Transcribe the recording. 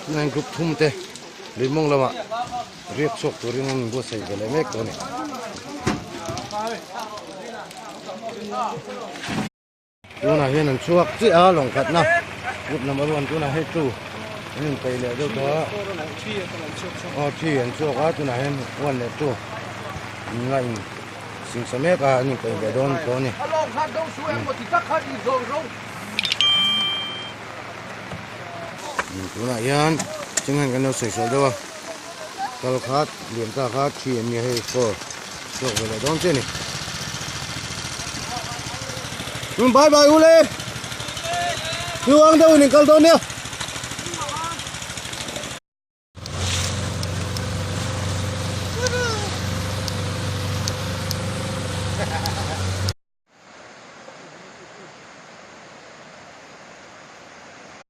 Nine group thum te lui mawng lamah riak chhuak turin an inbuatsaih ve leh mek tawh a ni. Tunah hian an chhuak chiah a lawng khatna group number one tunah hei two an inpeih leh deuh tawh a aw three an chhuak a tunah hian one leh two an la in singsa mek a an inpeih leh dawn tawh a ni. Tunah hian thing hian kan lo sawi sual deuh a kal khat liam ta kha three an nia hei four chhuak ve leh dawn che a ni. Bye bye ule Tluang deuh in kal dawn nia.